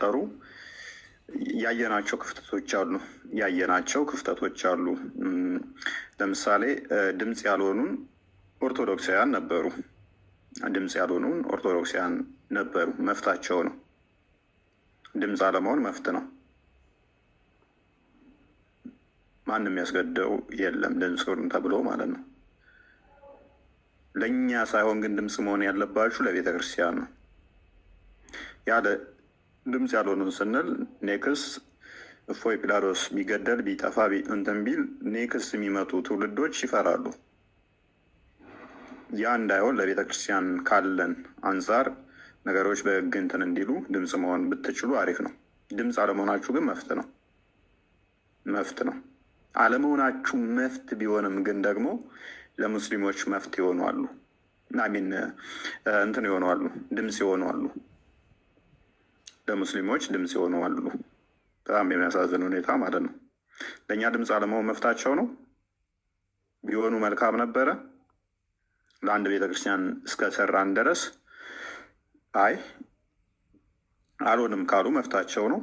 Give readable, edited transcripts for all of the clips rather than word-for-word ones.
ሲፈጠሩ ያየናቸው ክፍተቶች አሉ። ያየናቸው ክፍተቶች አሉ። ለምሳሌ ድምፅ ያልሆኑን ኦርቶዶክሳውያን ነበሩ። ድምፅ ያልሆኑን ኦርቶዶክሳውያን ነበሩ። መፍታቸው ነው። ድምፅ አለመሆን መፍት ነው። ማንም ያስገደው የለም ድምፅ ተብሎ ማለት ነው። ለእኛ ሳይሆን ግን ድምፅ መሆን ያለባችሁ ለቤተ ክርስቲያን ነው። ያለ ድምፅ ያልሆኑን ስንል next እፎይ ጲላጦስ ቢገደል ቢጠፋ እንትን ቢል next የሚመጡ ትውልዶች ይፈራሉ። ያ እንዳይሆን ለቤተ ክርስቲያን ካለን አንጻር ነገሮች በሕግ እንትን እንዲሉ ድምፅ መሆን ብትችሉ አሪፍ ነው። ድምፅ አለመሆናችሁ ግን መፍት ነው፣ መፍት ነው። አለመሆናችሁ መፍት ቢሆንም ግን ደግሞ ለሙስሊሞች መፍት ይሆኑ አሉ፣ አሚን እንትን ይሆኑ አሉ፣ ድምፅ ይሆኑ አሉ፣ ለሙስሊሞች ድምፅ ይሆኑ አሉ። በጣም የሚያሳዝን ሁኔታ ማለት ነው። ለእኛ ድምፅ አለመሆን መፍታቸው ነው። ቢሆኑ መልካም ነበረ። ለአንድ ቤተክርስቲያን እስከሰራን ድረስ አይ አልሆንም ካሉ መፍታቸው ነው።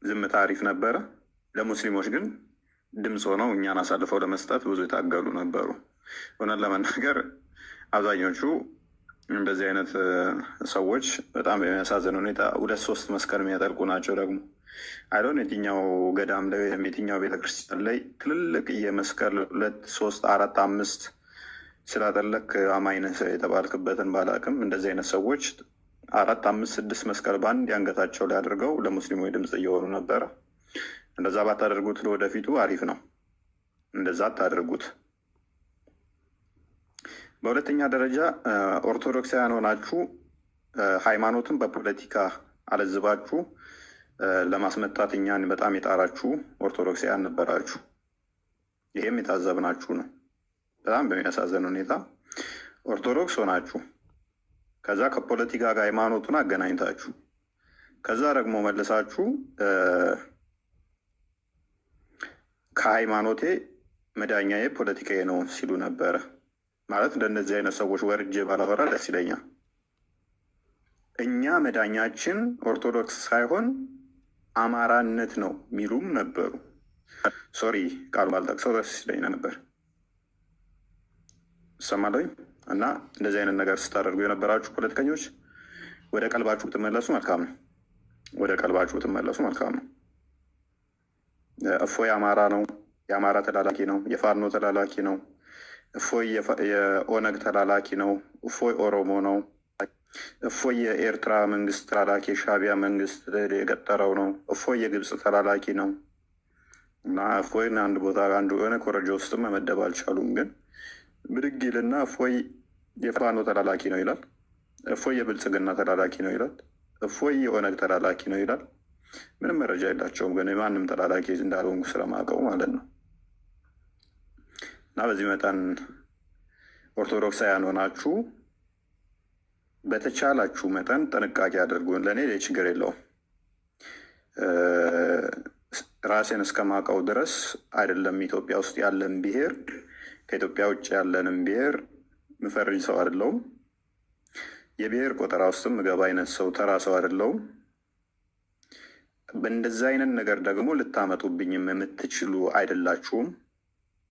ዝምታ አሪፍ ነበረ። ለሙስሊሞች ግን ድምፅ ሆነው እኛን አሳልፈው ለመስጠት ብዙ የታገሉ ነበሩ። እውነት ለመናገር አብዛኞቹ እንደዚህ አይነት ሰዎች በጣም የሚያሳዝን ሁኔታ ሁለት ሶስት መስቀል የሚያጠልቁ ናቸው። ደግሞ አይዶን የትኛው ገዳም ላይ ወይም የትኛው ቤተክርስቲያን ላይ ትልልቅ የመስቀል ሁለት ሶስት አራት አምስት ስላጠለክ አማኝ ነህ የተባልክበትን ባላቅም እንደዚህ አይነት ሰዎች አራት አምስት ስድስት መስቀል በአንድ የአንገታቸው ላይ አድርገው ለሙስሊሞች ድምፅ እየሆኑ ነበረ። እንደዛ ባታደርጉት ለወደፊቱ አሪፍ ነው። እንደዛ አታደርጉት። በሁለተኛ ደረጃ ኦርቶዶክሳውያን ሆናችሁ ሃይማኖትን በፖለቲካ አለዝባችሁ ለማስመታት እኛን በጣም የጣራችሁ ኦርቶዶክሳውያን ነበራችሁ። ይሄም የታዘብናችሁ ነው። በጣም በሚያሳዝን ሁኔታ ኦርቶዶክስ ሆናችሁ ከዛ ከፖለቲካ ጋር ሃይማኖቱን አገናኝታችሁ ከዛ ደግሞ መልሳችሁ ከሃይማኖቴ መዳኛዬ ፖለቲካዬ ነው ሲሉ ነበረ። ማለት እንደነዚህ አይነት ሰዎች ወርጄ ባላወራ ደስ ይለኛል። እኛ መዳኛችን ኦርቶዶክስ ሳይሆን አማራነት ነው የሚሉም ነበሩ። Sorry ቃሉ ባልጠቅሰው ደስ ይለኝ ነበር። እሰማለሁኝ። እና እንደዚህ አይነት ነገር ስታደርጉ የነበራችሁ ፖለቲከኞች ወደ ቀልባችሁ ብትመለሱ መልካም ነው። ወደ ቀልባችሁ ብትመለሱ መልካም ነው። እፎይ አማራ ነው፣ የአማራ ተላላኪ ነው፣ የፋኖ ተላላኪ ነው። እፎይ የኦነግ ተላላኪ ነው። እፎይ ኦሮሞ ነው። እፎይ የኤርትራ መንግስት ተላላኪ፣ የሻዕቢያ መንግስት የቀጠረው ነው። እፎይ የግብፅ ተላላኪ ነው። እና እፎይን አንድ ቦታ አንዱ የሆነ ኮረጆ ውስጥም መመደብ አልቻሉም። ግን ብድግ ይልና እፎይ የፋኖ ተላላኪ ነው ይላል። እፎይ የብልጽግና ተላላኪ ነው ይላል። እፎይ የኦነግ ተላላኪ ነው ይላል። ምንም መረጃ የላቸውም። ግን የማንም ተላላኪ እንዳልሆንኩ ስለማውቀው ማለት ነው። እና በዚህ መጠን ኦርቶዶክሳውያን ሆናችሁ በተቻላችሁ መጠን ጥንቃቄ አድርጉ። ለእኔ ችግር የለውም። ራሴን እስከማውቀው ድረስ አይደለም ኢትዮጵያ ውስጥ ያለን ብሔር ከኢትዮጵያ ውጭ ያለንም ብሔር ምፈርጅ ሰው አይደለሁም። የብሔር ቆጠራ ውስጥም ምገባ አይነት ሰው ተራ ሰው አይደለሁም። በእንደዚህ አይነት ነገር ደግሞ ልታመጡብኝም የምትችሉ አይደላችሁም።